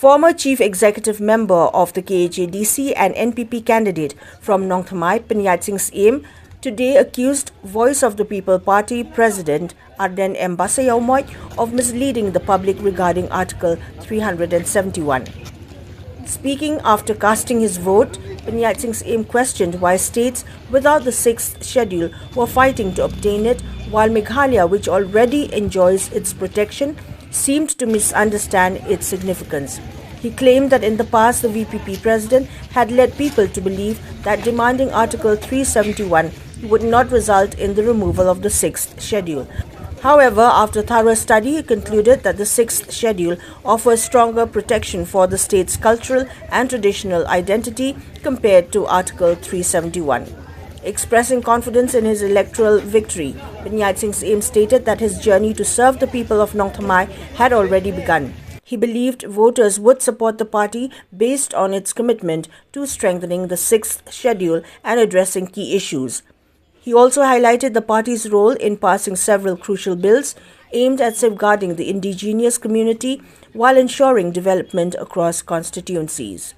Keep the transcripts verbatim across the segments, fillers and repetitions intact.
Former Chief Executive Member of the K H A D C and N P P candidate from Nongthymmai, Pynïaid Sing Syiem, today accused Voice of the People Party President Ardent M Basaiawmoit of misleading the public regarding Article three hundred and seventy-one. Speaking after casting his vote, Pynïaid Sing Syiem questioned why states without the sixth schedule were fighting to obtain it, while Meghalaya, which already enjoys its protection, seemed to misunderstand its significance. He claimed that in the past, the V P P president had led people to believe that demanding Article three seventy-one would not result in the removal of the sixth schedule. However, after thorough study, he concluded that the sixth schedule offers stronger protection for the state's cultural and traditional identity compared to Article three seventy-one. Expressing confidence in his electoral victory, Pynïaid Sing Syiem stated that his journey to serve the people of Nongthymmai had already begun. He believed voters would support the party based on its commitment to strengthening the sixth schedule and addressing key issues. He also highlighted the party's role in passing several crucial bills aimed at safeguarding the indigenous community while ensuring development across constituencies.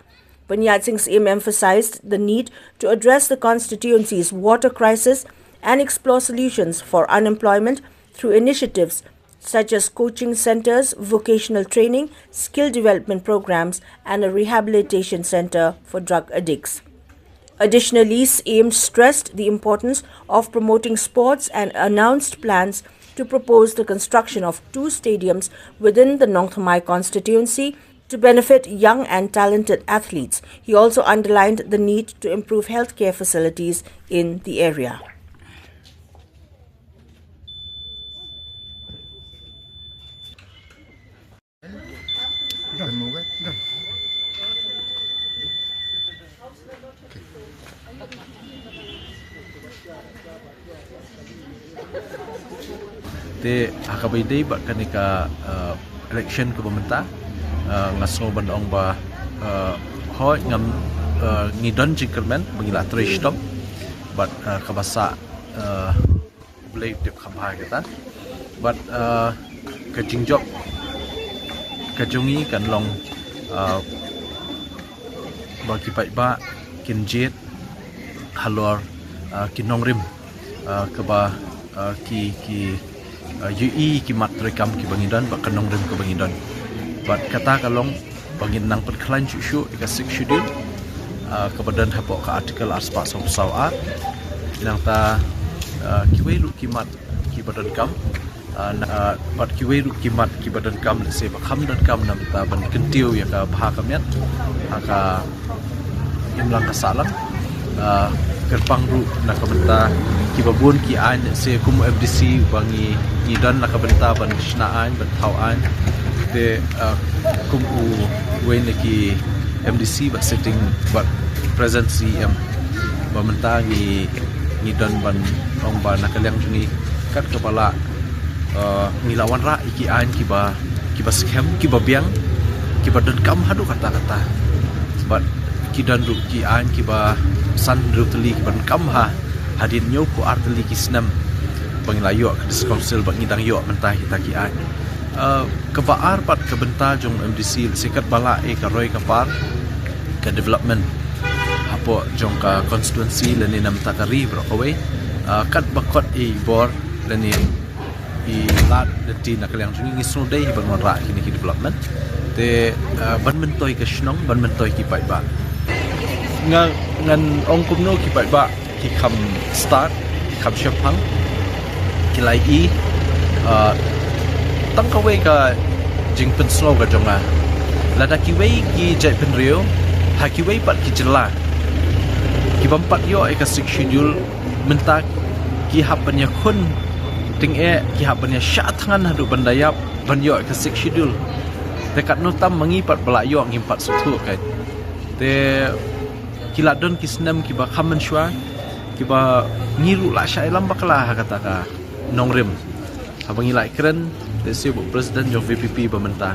Pynïaid Sing Syiem emphasized the need to address the constituency's water crisis and explore solutions for unemployment through initiatives such as coaching centers, vocational training, skill development programs, and a rehabilitation center for drug addicts. Additionally, Syiem stressed the importance of promoting sports and announced plans to propose the construction of two stadiums within the Nongthymmai constituency to benefit young and talented athletes. He also underlined the need to improve healthcare facilities in the area. Te ha kaba ïadei bad kane ka, uh, election kaba mynta, uh, nga sngew ban ong ba, uh, hooid ngam, uh, ngi don jingkyrmen ba ngi la trei shitom bad, uh, kaba sah, uh, U Blei u tip kham bha ïa kata. Bad, uh, ka jingjop ka jong ngi kan long, uh, ba ki paidbah kin jied halor, uh, ki nongrim, uh, kaba, uh, ki, ki, uh, ïohi ki mat treikam kiba ngi don bad ka nongrim kaba ngi don. Bad kata ka long ba ngin nang pynkhlaiñ shuh shuh ïa ka Sixth Schedule, ah, kaba don hapoh ka Article arspah sawphew saw ar. Nangta, ah, kiwei ruh ki mat kiba donkam, ah, na, ah, bad kiwei ruh ki mat kiba donkam, lehse ba kham donkam na bynta ban kyntiew ïa ka bha ka miat ha ka imlang ka sahlang. Ah, kyrpang ruh na ka bynta kiba bun ki aiñ, lehse kum u M D C ba ngi, ngi don na ka bynta ban shna aiñ, ban thaw aiñ. Te, ah, kum uwei na ki M D C bad sitting bad present C E M ba mynta ngi, ngi don ban ong ba na ka liang jong ngi kat kaba lah, ah, ngi la wanrah ïa ki aiñ kiba, kiba skhem, kiba biang, kiba donkam haduh katta katta. Bad ki don ruh ki aiñ kiba san hynriew tylli kiba donkam ha, hadien hynñiewphew ar tylli ki snem ba ngi la ïoh ka District Council bad ngi dang ïoh mynta kita ki aiñ. Ah, kaba ar pat ka bynta jong M D C, lehse katba lah ïa ka roi ka par ka development hapoh jong ka constituency lane na bynta ka ri baroh kawei. Ah, katba kot i bor lane i lad lynti na ka liang jong ngi, ngi sngewdei ban wanrah kine ki development. Te, ah, ban myntoi ka shnong, ban myntoi ki paidbah. Nga, ngan ong kumno ki paidbah ki kham stad, ki kham shemphang, ki la ïohi, ah, tang kawei ka jingpynsngew ka jong nga. Lada kiwei ki jaitbynriew ha kiwei pat ki jylla ki bym pat ïoh ïa ka Sixth Schedule, mynta ki hap ban ïakhun tyngeh, ki hap ban ïashah thngan haduh ban da ïap ban ïoh ïa ka Sixth Schedule. Te katno tam ma ngi pat ba la ïoh, ngim pat sngewthuh kein. Te ki la don ki snem kiba kham mynshuwa kiba ngi ruh la shah ïalam bakla ha kata ka nongrim. Haba ngi la ïakren, lehse bad u president jong VPP ba mynta,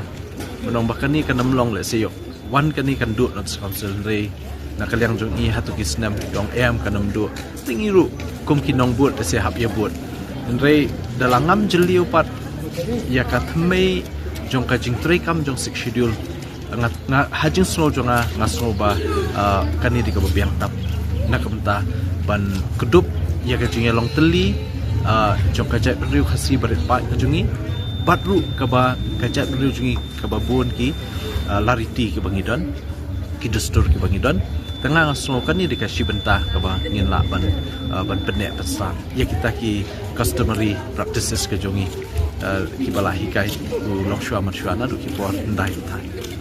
ban ong ba kane kan ym long, lehse ïoh wan kane kan duh na District Council, hynrei na ka liang jong ngi hato ki snem ki ong em kan ym duh. Te ngi ruh kum ki nongbud, lehse hap ïa bud. Hynrei da la ngam jylliew pat ïa ka thymmei jong ka jingtreikam jong Sixth Schedule, Nga, nga ha jingsngew jong nga, nga sngew ba, ah, kane dei kaba biang tap na ka bynta ban kdup ïa ka jingïalong tylli, ah, jong ka jaitbynriew Khasi barit paid ka jong ngi, bad ruh kaba ka jaitbynriew jong ngi kaba bun ki, ah, lariti kiba ngi don, ki dustur kiba ngi don. Te nga, nga sngew kane dei ka shi bynta kaba ngin lah ban, ah, ban pynneh pynsang ïa kita ki customary practices ka jong ngi, ah, kiba la hikai u longshuwa manshuwa naduh ki por hyndai bthai.